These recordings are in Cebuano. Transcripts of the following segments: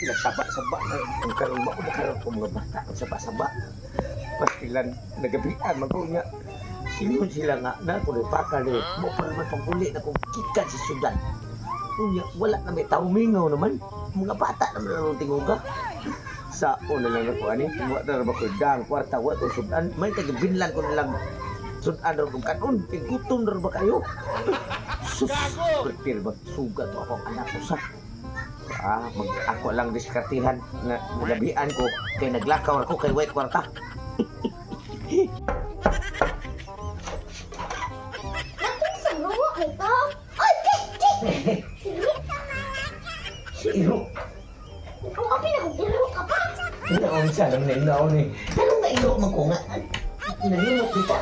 Nasaba-saba na ang karon mo karon ko mga bata ang saba-saba. Pastilan nagabian man ko nga. Ingon sila nga na ko pakal eh. Mo para man panguli na kung gikan sa syudad. Unya wala na may tao mingaw naman. Mga bata naman ang tinguga. Sa una lang ako ani, wa na ra ba ko dang kwarta wa to sudan. May taga binlan ko na lang sudan ra kung kanon, kay gutom ra ba kayo? Sus, prepare ba sugat to akong anak ko sa. Ah, mag ako lang diskartihan nga nagabian ko kay naglakaw ako kay way kwarta. Sa gawa ito? Ay, kay, kay! Si Iro, Ang kape na kung iro ka pa. naon sa naman na inaon ni. Anong nga iro man ko nga? Nalimot kita.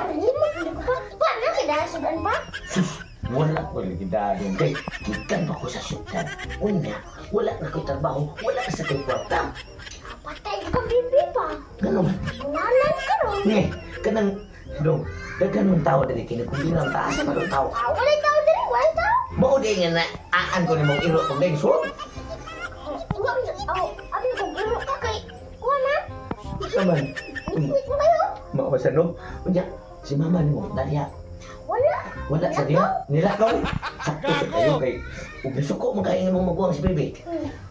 Nalimot na ko pa. Paano kita sudan pa? Sus, wala ko lagi dayon kay gikan pa ko sa syudad. Unya, wala na ko trabaho, wala na sa kay kwarta. Patay ka bibi pa. Ganun. Nalan ka ron. Nge, kanang dong, daghan mong tao diri kini kung bilang taas man ang tao. Ah, walay tao diri, walay tao. Mao di nga na aan ko nimong iro tong deng so. Wa oh, abi kung iro ka kay kuha na. Naman. Wait mo kayo. Mao sa no. Unya, si mama nimo daliha. Wala. Wala sa diha. Nilakaw. Sakto sa kayo kay ug nasuko man kay imong maguwang si Bibi.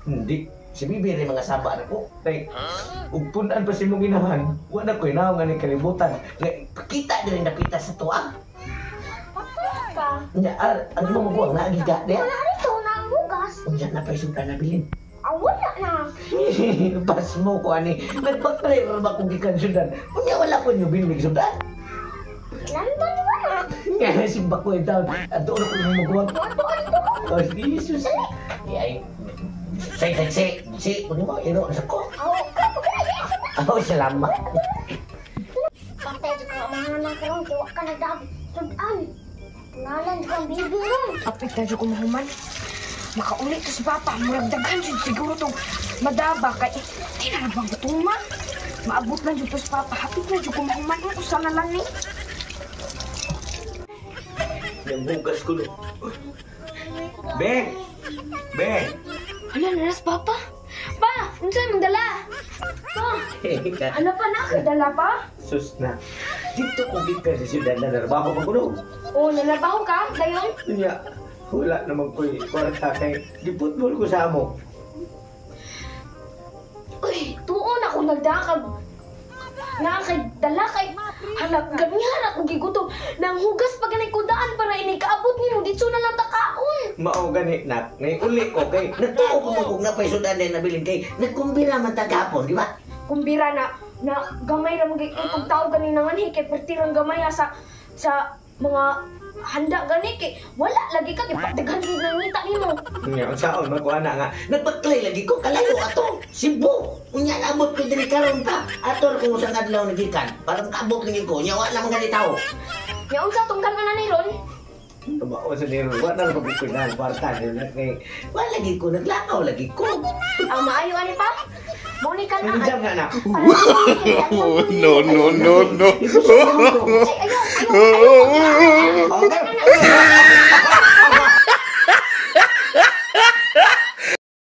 Hindi si Bibi rin mga saba na ko. Kay ug tun-an pa si imong inahan, wala ko'y naong nga ni kalibutan. Nga pakita diri napita sa tuwa. Patay ka. Unya, ang imong maguwang naagi ka diha. Wala rito na ang bugas. Unya na pa'y sudan na bilin. Ah, wala na. Pas mo ko ani. Nagpagtry ra ba kung gikan sudan. Unya wala ko nyo binlig sudan. Lantan di ba na? Nga simba ko yung taon. Ato na ko yung maguwang. Wato ka dito ko. Oh, Jesus. Di ay. Say, say, say. Si, kunin mo, iro, sa ko. Aw, ka pagkaya. Oh, salamat. Patay ka mga na karon kay wa ka nagdab sudan. Nalan ka ang bibi ron. Apit na dyan ko mahuman. Makauli to sa papa. Murag daghan jud siguro tong madaba kay di na bang tuma. Maabot lang jud to sa papa. Hapit na jud ko mahuman. Usa na lang ni. Yung bugas ko no. Be! Be! Hala na nas papa. Pa, unsa imong dala? Pa, ano pa na kay dala pa? Sus na. Dito ko gikan sa siyudad na narbaho pa ko no. Oh, nalabaho ka dayon. Unya, wala naman ko'y kwarta kay giputbol ko sa amo. Uy, tuon ako nagdakag. Na kay dala kay hala ganihan ako gigutom. Nang hugas pa ganay kudaan para ini kaabot nimo didto na lang takaon. Mao gani nak, ngay uli ko kay natuo ko mo kung napay sudan na nabilin kay nagkumbira man ta gapon, di ba? Kumbira na na gamay ra magay itong tao gani nanganhi kay pertirang gamay sa sa mga handa gani kay wala lagi ka kay daghan gid nang ngita nimo. Nya unsaon man ko ana nga nagbaklay lagi ko kalayo ato Cebu. Unya naabot ko diri karon pa. Ato ra kung usang adlaw nagikan para makaabot lagi ko. Nya wala man gani tao. Nya unsa tong kan na ni ron? Tumao sa niro, wala na pag ko na kwarta ni kay wala lagi ko naglakaw lagi ko. Ang maayo ani pa? Mo ni kan Ang jam nga na. No, no, no, no. Ay, ayaw, ayaw, ayaw. Okay.